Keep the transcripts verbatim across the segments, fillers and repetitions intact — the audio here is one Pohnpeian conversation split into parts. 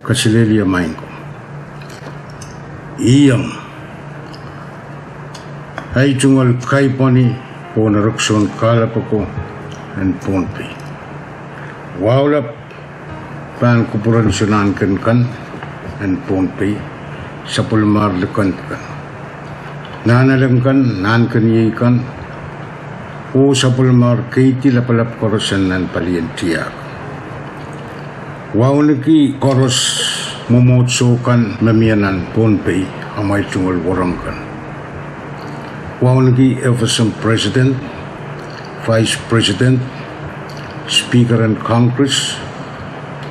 Kaselehlie maing ko. Iang, ei tungoal kaipweni pohn erekiso en kahlap ako en Pohnpei. Wahu lap pahn kupwuren Sounkoapohn kan en Pohnpei, sapwellimar likan kan, nahnalek kan, nahnkeniei kan, oh sapwellimar keidi lapalap koaros en nan palien tiahk. Wauneki koaros mwomwohdiso kan me mie nan Pohnpei, amwail tungoal wahnpoaron kan. Wauneki FSM President, Vice President, Speaker en Congress,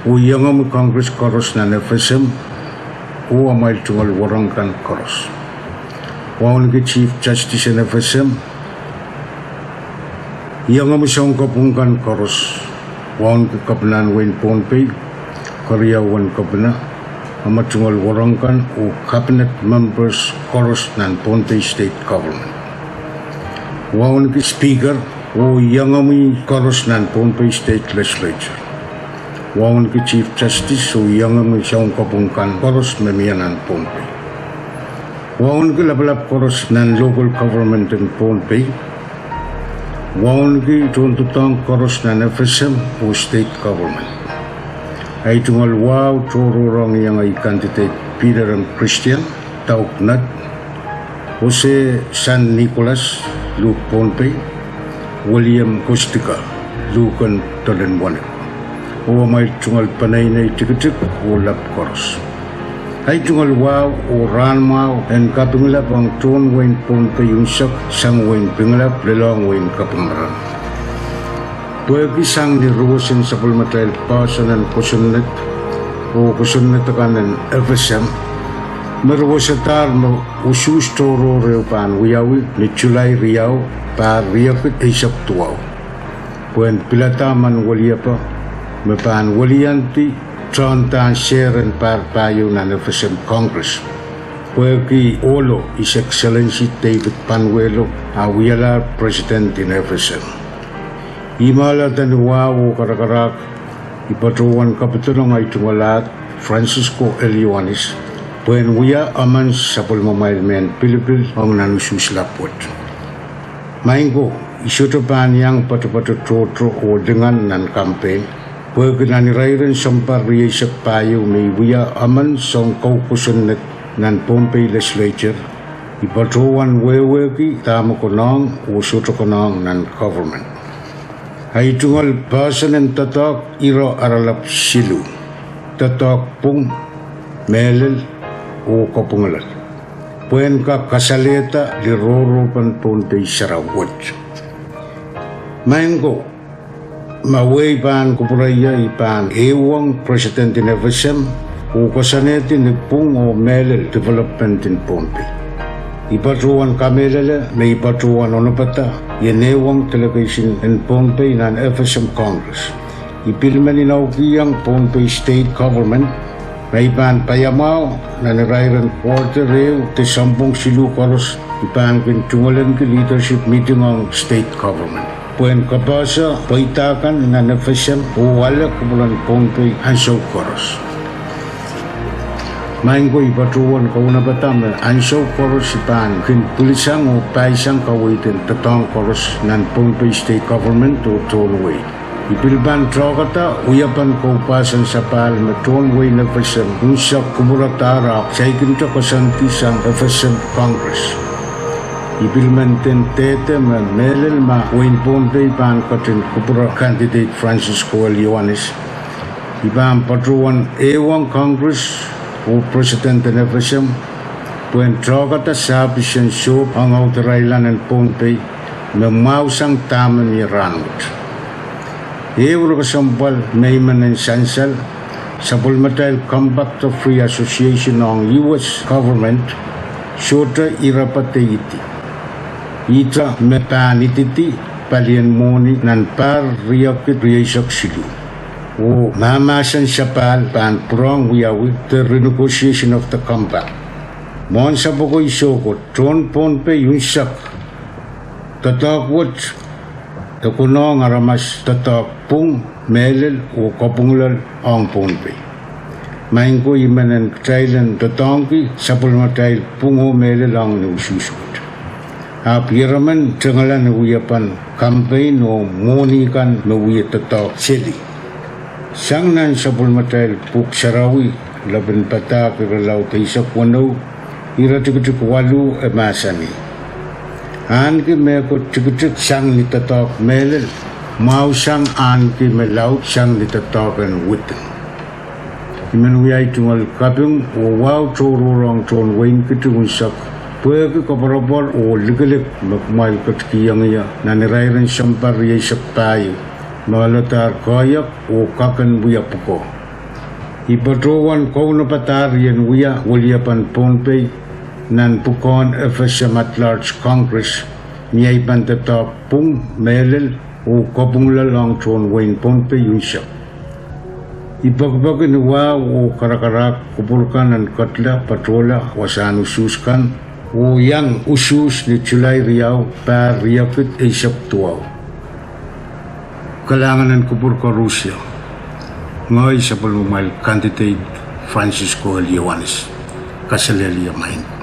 oh iengomwi Congress koaros nan FSM, oh amwail tungoal wahnpoaron kan koaros. Wauneki Chief Justice en FSM, iengomwi sounkopwung kan koaros, wauneki Kepina en wehin Pohnpei, keriaun Kepina, amwail tungoal wahnpoaron kan oh cabinet members koaros nan Pohnpei State Government. Wauneki Speaker, oh iengomwi koaros nan Pohnpei State Legislature. Wauneki Chief Justice oh iengomwi sounkopwung kan koaros me mie nan Pohnpei. Wauneki lapalap koaros nan local government en Pohnpei. Wauneki tohndoadoahk koaros nan FSM oh state government. Ei tungoal wahu tohrohr ong iengei candidate Peter M. Christian, Dauk Ned, Jose San Nicolas, Luhk Pohnpei, William Kostika, Luhk en Dolen Weneu, oh amwail tungoal peneinei tikitik oh lap koaros. Ei tungoal wahu oh rahn mwahu en kapingalap ong tohn wehin Pohnpei unsek sang wehin Pingelap lelohng wehin Kapingamaran. Pwehki sang ni roson sapwellimatail poahsoan en kosonned oh kosonned akan en FSM, me roson dahr me usuhs tohrohr ehu pahn wiawi ni Sulai riau, pahr riekid eisek duwau, pwehn pilada manweliepe me pahn weliandi tohn dahn sehr en pahr pahieu nan FSM Congress, pwehki ohlo His Excellency David Panuelo ah wialahr President en FSM. Ih me alehda ni wahu oh karakarahk, I patohwan kapidolong ei tungoal ahd Francisco L. Ioanis pwehn wia emen sapwellimamwail mehn pilipil ong nan usuhs lap wet. Maing ko, I sohte pahn iang poatopoato tohto oh lingan nan campaign, pwehki nan irairen sounpar rieisek pahieu me I wia emen soun kou kosonned nan Pohnpei Legislature, I patohwan wehwehki dahme konehng oh sohte konehng nan government. Ei tungoal poahsoan en doadoahk iro aralap siluh: doadoahk pwung, mehlel, oh kopwungalal, pwehn kak kasalehda lirohropen Pohnpei sarawi wet. Maing ko, ma wehi pahn kupwure ie, I pahn ehuong President en FSM oh koasoanehdi ni pwung oh mehlel development en Pohnpei. I patohwan kamehlele me I patohwan onopada ien ehuong delegation en Pohnpei nan FSM Congress. I pil men inoukihong Pohnpei State Government ma I pahn paiamwahu nan irairen quarter ehu de sounpwong siluh koaros, I pahn kin tungoalenki leadership meeting ong state government pwehn kapehse pweida kan nan FSM oh ale kupwuren Pohnpei ansou koaros. Maing ko, I patohwan kaunopada me ansou koaros I pahn kin pwilisang oh pahisang kaweid en doadoahk koaros nan Pohnpei State Government oh tohn wehi. I pil pahn tohkada wiepen koupwoson sapahl me tohn wehin FSM unsek kupwuradahr ahpw saikinte koasoandi sang FSM Congress. I pil men dehde me mehlel ma wehin Pohnpei pahn ketin kupwure candidate Francisco L. Ioanis, I pahn patohwan ehuong Congress oh President en FSM pwehn tohkada sahpisen sohp ong auderai lan en Pohnpei me mwahusang dahme mie rahnwet. Ehu kesempwal me I men en sansal, sapwellimatail Compact of Free Association ong US government sohte irepe de idi. Ihte me pahn ididi palien mwohni nan pahr riekid rieisek siluh, oh mahmahsen sapahl pahn pwurehng wiawi de renegotiation of the compact. Mwohn sapwoko I soukohdo, tohn Pohnpei unsek doadoahk wet de konehng aramas doadoahk pwung, mehlel oh kopwungalal ong Pohnpei. Maing ko, I men en kitail en doadoahngki sapwellimatail pwung oh mehlel ong ni usuhs wet. Ahpw ieremen tengala ni wiepen campaign oh mwohni kan me wie doadoahk seli. Sang nan sapwellimatail Pwuhk Sarawi, Lepin Padahk irelaud eisek weneu, iretikitik waluh e mahsanih: Ahneki mehkot tikitik sang ni doadoahk mehlel, mwahusang ahneki me laud sang ni doadoahk en wihd. I men wiahda tungoal kaping oh wahu tohrohr ong tohn wehin Kiti unsek pwehki koapworopwor oh likilik me kumwail ketikihong ie nan irairen sounpar rieisek pahieu, me ohladahr koahiek oh kak en wia pwukoa. I patohwan kaunopada ien wia weliepen Pohnpei nan pwukoahn FSM at-large Congress ni ei pahn doadoahk pwung, mehlel oh kapwung loal ong tohn wehin Pohnpei unsek. I pekipeki ni wahu oh karakarahk kupwur kan en ketla patohla wasahn usuhs kan oh iang usuhs ni Sulai riau, pahr riekid eisek duwau. Kalahngan en kupwur koaros. Ngehi sapwellimamwail candidate Francisco L. Ioanis. Kaselehlie maing.